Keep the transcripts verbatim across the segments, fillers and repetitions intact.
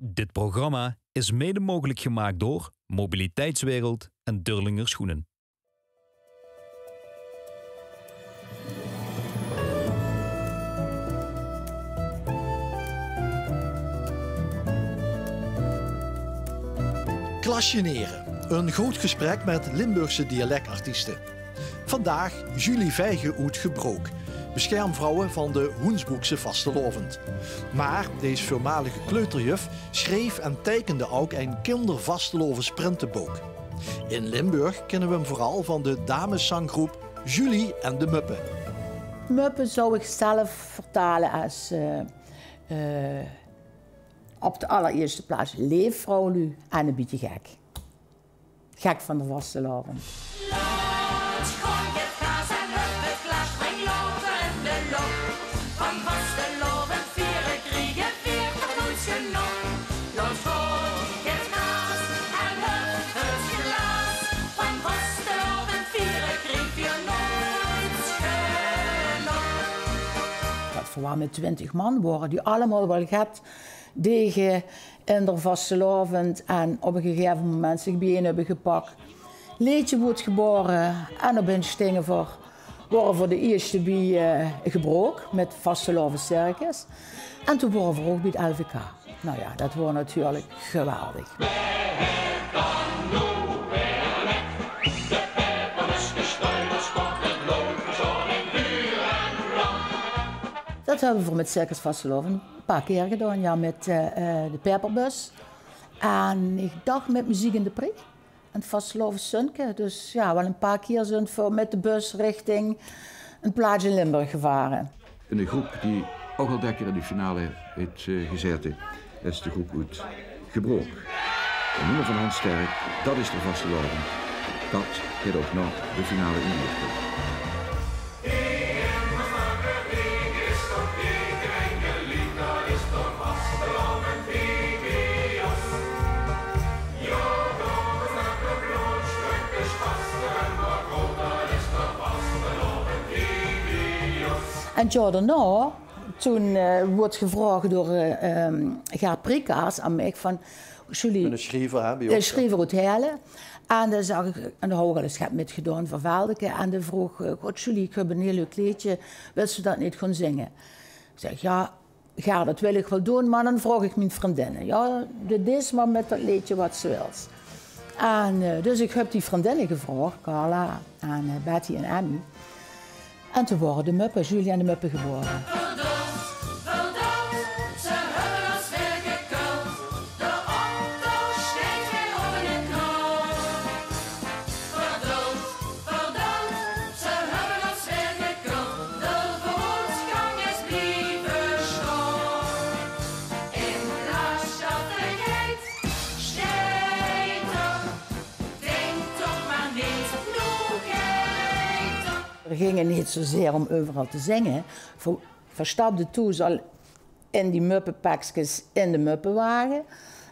Dit programma is mede mogelijk gemaakt door Mobiliteitswereld en Durlinger Schoenen. Klasjenere, een groot gesprek met Limburgse dialectartiesten. Vandaag Julie Vijgen oet Gebrook, beschermvrouwe van de Hoensbroekse vastelaovend. Maar deze voormalige kleuterjuf schreef en teikende ook een kindervastelaovesprentenbook. In Limburg kennen we hem vooral van de dameszanggroep Julie en de Muppen. Muppen zou ik zelf vertalen als, eh, eh, op de allereerste plaats leef vrouwlu en een beetje gek. Gek van de vastelaovend. Laot, gooi het kaas en hup het glaas, breng louter in de lok. Van vastelaovend vieren kriege veer toch nooit genok. Laot, gooi het kaas en hup het glaas. Van vastelaovend vieren kriege veer nooit genok. Dat veer waal met twintig man wore, die allemaol waal get dege in de vastelaovend en op een gegaeve moment zich bijein höbbe gepak. Leedje woort gebore en op in Stingeveur wore veer de ierste bie, eh, Gebrook met vastelaovescircus. En toen wore veer ouch bie het L V K. Nou ja, dat woor natuurlijk geweldig. Dat höbbe veer met Circus Vastelaovend een paar keer gedaon, ja, met, eh, eh, de Peperbus. En ik dacht met Muziek in de Prik en het Vastelaovessunke. Dus ja, waal een paar keer zunt veer met de bus richting een plaats in Limburg gevare. Een groep die ouch al dèkker in de finale heet, eh, gezaete, is de groep oet Gebrook. En nummer van Hans Sterk, dat is de vastelaovend. Dat geit ouch nao de finale in Limburg. En 't jaor daonao, toen, eh, woort gevraog door, eh, ehm, Ger Priekaers aan mich van, Julie, de schriever, hè, bie ós, schriever oet Heële. En dao zag ik, en dao haw ik al ins get mit gedaon veur Veldeke. En dae vroog, eh: "God, Julie, ik höb een hiel leuk leedje. Wils se dat neet gaon zinge?" Ik zeg: "Ja, Ger, dat wil ik waal doon, maar dan vraog ik mien vriendinne." Ja, dit is maar met dat leedje wat se wils. En, eh, dus ik höb die vriendinne gevraog, Carla en, eh, Betty en Emmy. En toen wore de Muppen, Julie en de Muppen, gebore. Verdomd, verdomd, ze höbbe ós weer geköld. De optoch steit weer op in 't krot. Verdomd, verdomd, ze höbbe ós weer geköld. De vooruitgang is blieve sjtop. In plaats dat de geit, steit op. Dink toch maar neet, noe geit op. Veer ginge neet zozeer om euveral te zinge. Veer, veer stapde thoes al in die muppepekskes in de muppewage.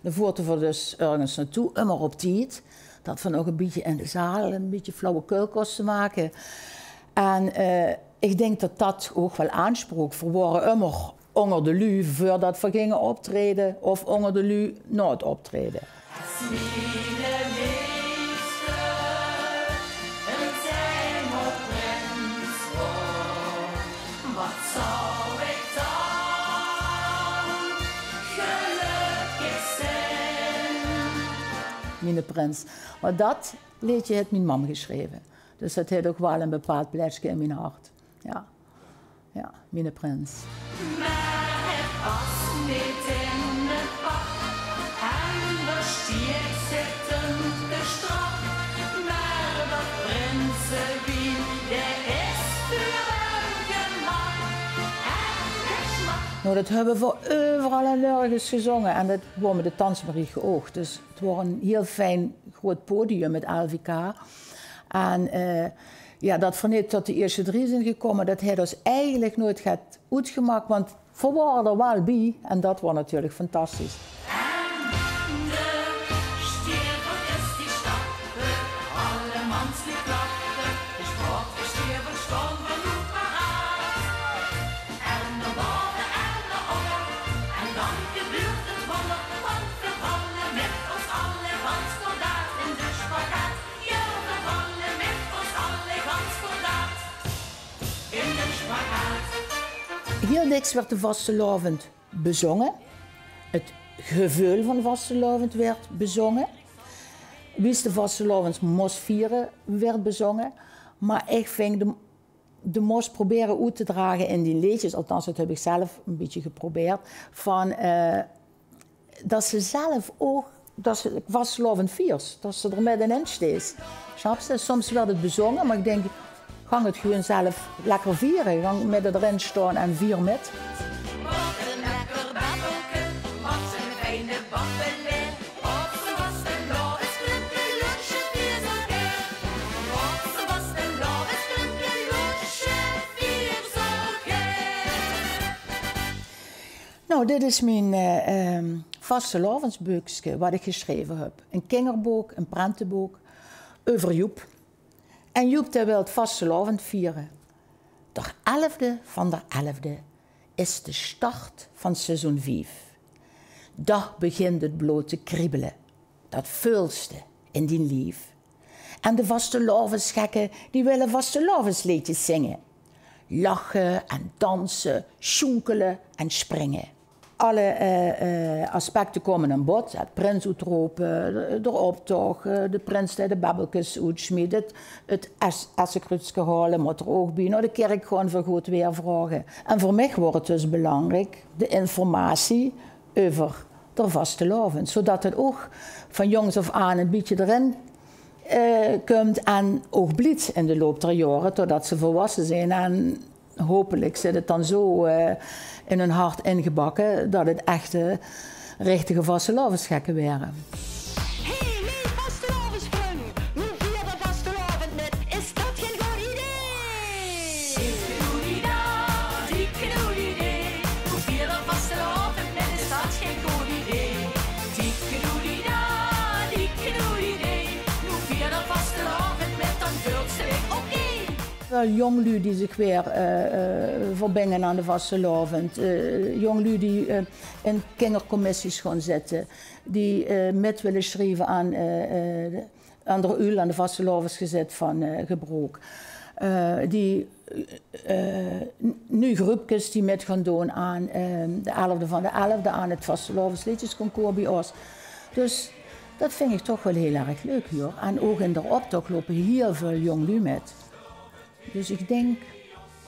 Dan voorte veer dus örges naotoe, ummer op tied. Dat veer nog een bietje in de zaal een bietje flauwekul kóste make. En, eh, ik dink dat dat ouch waal aansprook. Veer wore ummer ónger de luuj veurdat veer ginge optraeje of ónger de luuj nao 't optraeje. As miene leefste een Tiemoortprins woor, wat zou ik dan gelökkig zeen. Miene prins. Maar dat leedje heet mien mam geschreve. Dus dat heet ouch waal een bepaald plaetske in mien hart. Ja. Ja, miene prins. Maar het pas neet in het pak en d'r stiet zittend te strak. Maar dat prinsewief, det is veur hem gemaak en gesmak. Nou, dat höbbe veer euveral en nörges gezonge en dat woor met de Dansmarieke ouch. Dus 't woor een hiel fijn groot podium, 't L V K. En, eh, ja, dat veer neet tot de ierste drie zien gekómme, dat heet ós eigelik noeit get oetgemaak, want veer wore d'r waal bie en dat woor natuurlijk fantastisch. En de stiever is die stap, alle mans die klappe, de sportstiever stond genoeg paraat. En nao bove en nao ónger, en dan gebeurt het wonder, want Hiel dèks weurt de vastelaovend bezónge. 't Geveul van vastelaovend weurt bezónge. Wie s te vastelaovend mós viere, weurt bezónge. Mer ich ving de de mós probere oet te drage in die leedjes, althans, det höb ich zelf ein bietje geprobeerd, van, eh, det se zelf ouch, det se vastelaovend viers, det se d'r middenin stees. Snaps te? Soms weurt 't bezónge, mer ich dink, gank 't gewoon zelf lekker viere. Gank midde d'rin staon en vier mit. Wat ein lekker babbelke, wat ein fijne babbeling. Nou, dit is mien, eh, ehm, vastelaovesbeukske wat ich gesjreve höb. Ein kingerbook, ein prentebook euver Joep. En Joep, dae wilt vastelaovend viere. D'r elfde van d'r elfde is de start van seizoen vief. Dao begint 't bloot te kriebele. Dat veuls te in dien lief. En de vastelaovesgekke, die wille vastelaovesleedjes zinge. Lache en danse, sjoenkele en springe. Alle, eh, eh, aspecte kómme aan bod. 't Prins oetrope, de, d'r optoch, eh, de prins dae de babbelkes oetsjmiet. 't 't es-, essekruutske haole mót d'r ouch bie. Nao de kèrk gaon veur good weer vraoge. En veur mich weurt 't dus belangriek, de informatie euver d'r vastelaovend. Zodat 't ouch van jóngs aaf aan ein bietje d'rin, eh, kump en ouch blief in de loup der jaore, totdat ze volwasse zeen. En hopelik zit 't dan zo, eh, in hun hart ingebakke dat 't echte, richtige vastelaovesgekke waere. Hey, leef vastelaovesvrung, noe vier d'r vastelaovend mit, is dat gein good idee? Dikkedoedida, dikkedoedidee, noe vier d'r vastelaovend mit, is dat gein good idee? Dikkedoedida, dikkedoedidee, noe vier d'r vastelaovend mit, dan veuls te dich oké. Waal jóng luuj die zich weer, eh, eh, verbinge aan de vastelaovend. Eh, jóng luuj die, eh, in kingercommissies gaon zitte. Die, eh, mit wille sjrieve aan, eh, eh, aan d'r Uul, aan de vastelaovesgezèt van, eh, Gebrook. Eh, die, eh, n-, nuuj grupkes die mit gaon doon aan, eh, de elfde van de elfde, aan 't vastelaovesleedjesconcours bie ós. Dus dat ving ich toch waal hiel erg leuk, huur. En ouch in d'r optoch loupe hiel väöl jóng luuj mit. Dus ich dink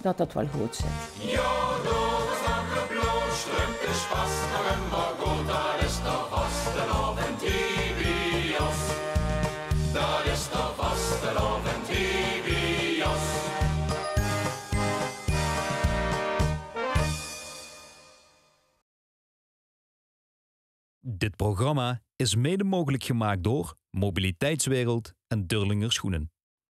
dat dat waal good zit. Jao, dao is dan de blauw strump, de spas, d'r ummer good, dat is de vastelaovend hie bie ós. Dat is de vastelaovend hie bie ós. Dit programma is mede mogelijk gemaakt door Mobiliteitswereld en Durlinger Schoenen.